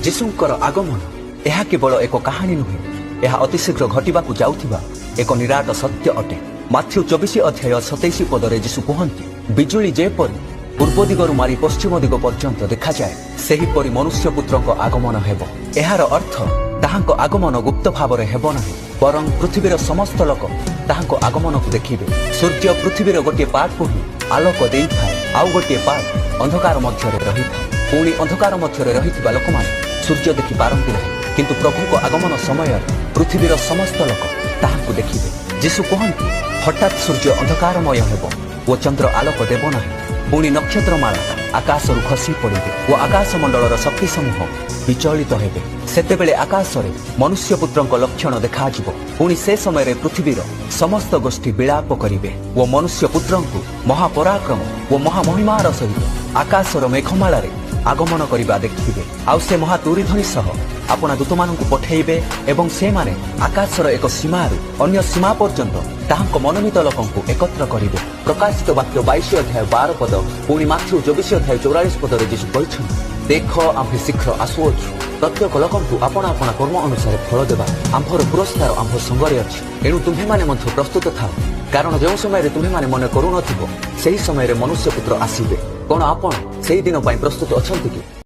ଯୀଶୁଙ୍କର ଆଗମନ ଏହା କେବଳ ଏକ କାହାଣୀ ନୁହେଁ, ଏହା ଅତିଶୀଘ୍ର ଘଟିବାକୁ ଯାଉଥିବା ଏକ ନିରାଟ ସତ୍ୟ ଅଟେ। ମାଥ୍ୟୁ 24 ଅଧ୍ୟାୟ 27 ପଦରେ ଯୀଶୁ କୁହନ୍ତି, ବିଜୁଳି ଯେପରି ପୂର୍ବ ଦିଗରୁ ମାରି ପଶ୍ଚିମ ଦିଗ ପର୍ଯ୍ୟନ୍ତ ଦେଖାଯାଏ, ସେହିପରି ମନୁଷ୍ୟ ପୁତ୍ରଙ୍କ ଆଗମନ ହେବ। ଏହାର ଅର୍ଥ ତାହାଙ୍କ ଆଗମନ ଗୁପ୍ତ ଭାବରେ ହେବ ନାହିଁ, ବରଂ ପୃଥିବୀର ସମସ୍ତ ଲୋକ ତାହାଙ୍କ ଆଗମନକୁ ଦେଖିବେ। ସୂର୍ଯ୍ୟ ପୃଥିବୀର ଗୋଟିଏ ପାର୍ଟକୁ ହିଁ ଆଲୋକ ଦେଇଥାଏ, ଆଉ ଗୋଟିଏ ପାର୍ଟ ଅନ୍ଧକାର ମଧ୍ୟରେ ରହିଥାଏ। ପୁଣି ଅନ୍ଧକାର ମଧ୍ୟରେ ରହିଥିବା ଲୋକମାନେ ସୂର୍ଯ୍ୟ ଦେଖି ପାରନ୍ତି ନାହିଁ। କିନ୍ତୁ ପ୍ରଭୁଙ୍କ ଆଗମନ ସମୟରେ ପୃଥିବୀର ସମସ୍ତ ଲୋକ ତାହାଙ୍କୁ ଦେଖିବେ। ଯୀଶୁ କୁହନ୍ତି, ହଠାତ୍ ସୂର୍ଯ୍ୟ ଅନ୍ଧକାରମୟ ହେବ ଓ ଚନ୍ଦ୍ର ଆଲୋକ ଦେବ ନାହିଁ। ପୁଣି ନକ୍ଷତ୍ରମାଳା ଆକାଶରୁ ଖସି ପଡ଼ିବେ ଓ ଆକାଶ ମଣ୍ଡଳର ଶକ୍ତି ସମୂହ ବିଚଳିତ ହେବେ। ସେତେବେଳେ ଆକାଶରେ ମନୁଷ୍ୟ ପୁତ୍ରଙ୍କ ଲକ୍ଷଣ ଦେଖାଯିବ। ପୁଣି ସେ ସମୟରେ ପୃଥିବୀର ସମସ୍ତ ଗୋଷ୍ଠୀ ବିଳାପ କରିବେ ଓ ମନୁଷ୍ୟ ପୁତ୍ରଙ୍କୁ ମହାପରାକ୍ରମ ଓ ମହାମହିମାର ସହିତ ଆକାଶର ମେଘମାଳାରେ ଆଗମନ କରିବା ଦେଖିବେ। ଆଉ ସେ ମହାତୂରୀଧ୍ୱନି ସହ ଆପଣା ଦୂତମାନଙ୍କୁ ପଠେଇବେ ଏବଂ ସେମାନେ ଆକାଶର ଏକ ସୀମାରୁ ଅନ୍ୟ ସୀମା ପର୍ଯ୍ୟନ୍ତ ତାହାଙ୍କ ମନୋନୀତ ଲୋକଙ୍କୁ ଏକତ୍ର କରିବେ। ପ୍ରକାଶିତ ବାକ୍ୟ 22 ଅଧ୍ୟାୟ 12 ପଦ, ପୁଣି ମାଥ୍ୟୁ 24 ଅଧ୍ୟାୟ 44 ପଦରେ ଯୀଶୁ କହିଛନ୍ତି, ଦେଖ, ଆମ୍ଭେ ଶୀଘ୍ର ଆସୁଅଛୁ। ପ୍ରତ୍ୟେକ ଲୋକଙ୍କୁ ଆପଣା ଆପଣା କର୍ମ ଅନୁସାରେ ଫଳ ଦେବା ଆମ୍ଭର ପୁରସ୍କାର ଆମ୍ଭ ସଙ୍ଗରେ ଅଛି। ଏଣୁ ତୁମ୍ଭେମାନେ ମଧ୍ୟ ପ୍ରସ୍ତୁତ ଥାଅ, କାରଣ ଯେଉଁ ସମୟରେ ତୁମ୍ଭେମାନେ ମନେ କରୁନଥିବ, ସେହି ସମୟରେ ମନୁଷ୍ୟ ପୁତ୍ର ଆସିବେ। କଣ ଆପଣ ସେହି ଦିନ ପାଇଁ ପ୍ରସ୍ତୁତ ଅଛନ୍ତି କି?